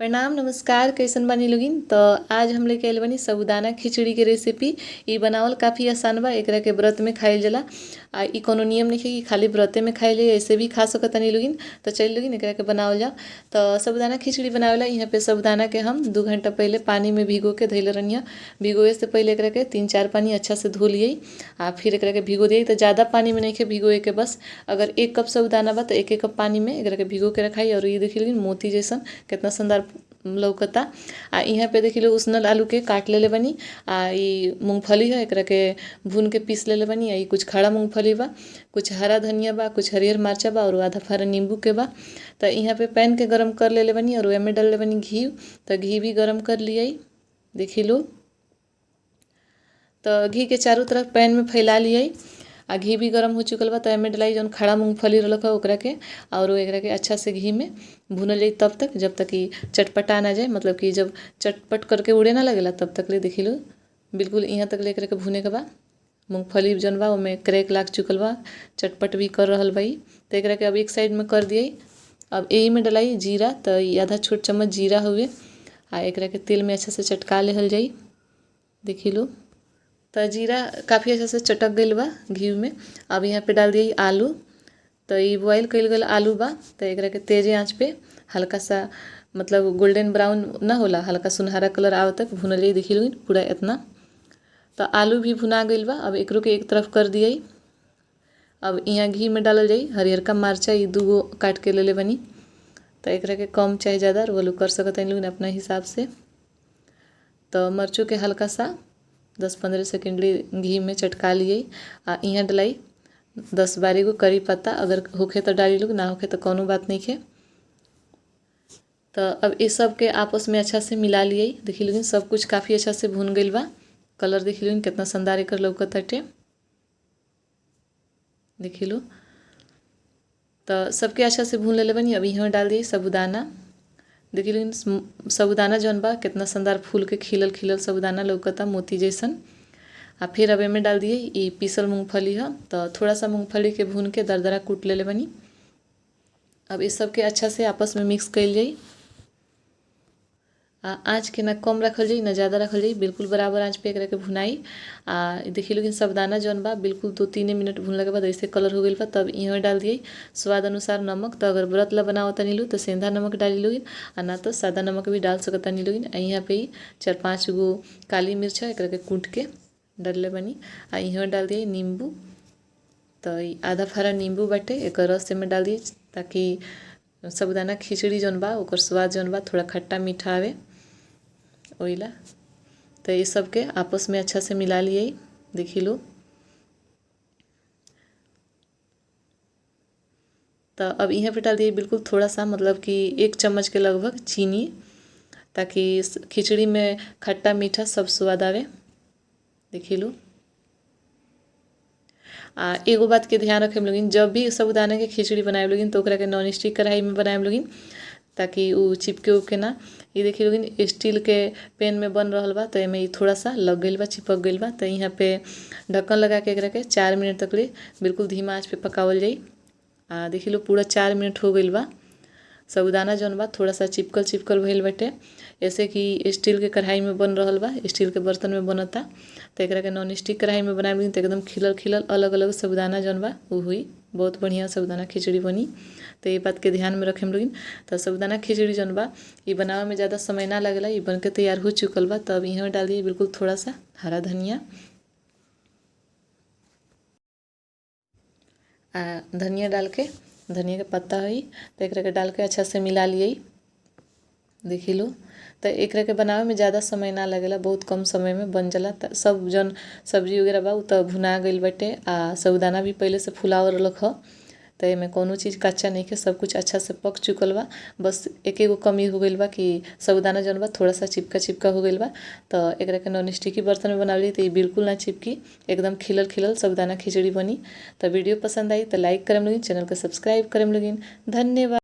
प्रणाम नमस्कार, कैसन बानी लोगिन। तो आज हम लेके आइल बानी साबूदाना खिचड़ी के रेसिपी। ई बनावल काफ़ी आसान बा। एकरा के व्रत में खाइल जाला। आ ई कोनो नियम नइखे कि खाली व्रते में खाइल जाई, ऐसे भी खा सकतानी लोगिन। तो चल लोगिन, एकरा के बनावल जाओ। तो साबूदाना खिचड़ी बनावेला यहाँ पे साबूदाना के हम 2 घंटा पहले पानी में भिगो के धइले रहनी। भिगोए से पहले एकरा के 3-4 पानी अच्छा से धो लियै आ फिर एकरा के भिगो दियै। तो ज़्यादा पानी में नइखे भिगोए के, बस अगर 1 कप साबूदाना बा तो 1 कप पानी में एकरा के भिगो के रखाई। और ये देखी लोगिन मोती जैसन कितना सुंदर लौकता। आ यहाँ पे देखी लो उसनल आलू के काट लेले बनी। आ ई मूंगफली है, एकरा के भून के पीस लेले बनी। आ ई कुछ खड़ा मूंगफली बा, कुछ हरा धनिया बा, कुछ हरियर मरचा बा और आधा फारा नींबू के बा। तो यहाँ पे पैन के गरम कर लेले बनी और ओमे डाल ले बनी घी। तो घी भी गरम कर लियै, देखी लो। तो घी के चारों तरफ पैन में फैला लियै। आ घी भी गरम हो चुकल बा। तो एमे डलाई जौन खड़ा मूंगफली रहलक ओकरा के और एकरा के अच्छा से घी में भुनल जाई तब तक जब तक कि चटपटा ना जाए, मतलब कि जब चटपट करके उड़े ना लगेला तब तक ले। देखी लो बिल्कुल यहाँ तक ले एकरा के भुने के बा। मूंगफली जौन बा ओमे क्रैक लाग चुकल बा, चटपट भी कर रहल बा। तो एकरा के अब एक साइड में कर दियै। अब यही में डलाई जीरा। तो आधा छोट चम्मच जीरा हुए आ एकरा के तेल में अच्छा से चटका लेहल जाई, देखी लो। तो जीरा काफ़ी अच्छा से चटक गइल बा घी में। अब यहाँ पे डाल दिए आलू। तो ये बॉयल कइल गइल आलू बा। तो एकरा के तेज आंच पे हल्का सा, मतलब गोल्डन ब्राउन ना होला, हल्का सुनहरा कलर आवे तक भुनल जाई, देखी लो पूरा इतना। तो आलू भी भुना गइल बा। अब एकरो के एक तरफ कर दिए। अब यहाँ घी में डालल जाई हरियरका मरचा, ये 2 काट के लेले बनी। तो एकरा के कम चाहे ज़्यादा वो कर सकत लोग अपना हिसाब से। तो मरचू के हल्का सा 10-15 सेकेंड घी में चटका लिए। आ यहाँ डलाई 10-12 गो करी पत्ता, अगर होखे तो डाली लोग, ना होखे तो कोनो बात नहीं है। तो अब ये सब के आपस में अच्छा से मिला लिए, देखी लोगिन सब कुछ काफ़ी अच्छा से भुन गइल बा। कलर देखी लोगिन कितना शानदार एकर लौकताटे, देखी लो। तो सबके अच्छा से भून लेले बनी। अब यहाँ डाल दिए साबूदाना। देखी लोगिन साबूदाना जौन बा कितना शानदार फूल के खिलल खिलल साबूदाना लौकता मोती जैसन। आ फिर अब एमे डाल दिए ई पीसल मूंगफली है। तो थोड़ा सा मूंगफली के भून के दरदरा कूट लेले बनी। अब इस सब के अच्छा से आपस में मिक्स कइल जाई। आ आँच के ना कम रखल जाई ना ज़्यादा रखल जाई, बिल्कुल बराबर आँच पे एकरा के भुनाई। आ देखी लोगिन साबूदाना जौन बा बिल्कुल 2-3 मिनट भुनला के बाद ऐसे कलर हो गइल बा। तब इहाँ डाल दिए स्वाद अनुसार नमक। तो अगर व्रत ला बनावतानी लो तो सेंधा नमक डाली लोगिन, आ ना तो सादा नमक भी डाल सकतानी लोगिन। आ यहाँ पे 4-5 गो काली मिर्च है, एकरा के कूट के डालले बनी। आ इहाँ डाल दिए नींबू। तो आधा फारा नींबू बाटे, एकर रस एमे डाल दिए ताकि साबूदाना खिचड़ी जौन बा ओकर स्वाद जौन बा थोड़ा खट्टा मीठा आवे ओइला। तो ये सब के आपस में अच्छा से मिला लिए, देखी लो। तो अब यहाँ पे डाल दिए बिल्कुल थोड़ा सा, मतलब कि 1 चम्मच के लगभग चीनी, ताकि खिचड़ी में खट्टा मीठा सब स्वाद आवे, देखी लो। आ एगो बात के ध्यान रखे लोगिन, जब भी साबूदाना के खिचड़ी बनाए लोगिन तो ओकरा के नॉन स्टिक कढ़ाई में बनाए लोगिन, ताकि उ चिपके उपके ना। ये देखी लोगिन स्टील के पैन में बन रहल बा। तो एमे थोड़ा सा लग गइल बा, चिपक गइल बा। तो यहाँ पे ढक्कन लगा के एकरा के 4 मिनट तक ले बिल्कुल धीमा आँच पे पकावल जाई। आ देखी लो पूरा 4 मिनट हो गइल बा। साबूदाना जौन बा थोड़ा सा चिपकल चिपकल भइल बाटे, ऐसे कि स्टील के कढ़ाई में बन रहल बा, स्टील के बर्तन में बनता। तो एकरा के नॉन स्टिक कढ़ाई में बनाए तो एकदम खिलल खिलल अलग अलग साबूदाना जौन बा उ हुई, बहुत बढ़िया साबूदाना खिचड़ी बनी। तो ये बात के ध्यान में रखेम लोगिन। तो साबूदाना खिचड़ी जौन बा ये बनावे में ज़्यादा समय ना लगेला, ये बन के तैयार हो चुकल बा। तो अब यहाँ डाल दिए बिल्कुल थोड़ा सा हरा धनिया। आ धनिया डाल के, धनिया के पत्ता है तो एकरा के डाल के अच्छा से मिला लिए, देखी लो। तो एकरा के बनावे में ज़्यादा समय ना लगेला, बहुत कम समय में बन जाला। तो सब जौन सब्जी वगैरह बा उ तो भुना गइल बाटे। आ साबूदाना भी पहले से फुलावल रहलक ह, तो एमे कोनो चीज़ कच्चा नहीं के, सब कुछ अच्छा से पक चुकल बा। बस एक एगो कमी हो गइल बा कि साबूदाना जौन बा थोड़ा सा चिपका चिपका हो गइल बा। तो एकरा के नॉन स्टिकी बर्तन में बनावली तो ये बिल्कुल ना चिपकी, एकदम खिलल खिलल साबूदाना खिचड़ी बनी। तो वीडियो पसंद आई तो लाइक करम लोगिन, चैनल के सब्सक्राइब करम लोगिन। धन्यवाद।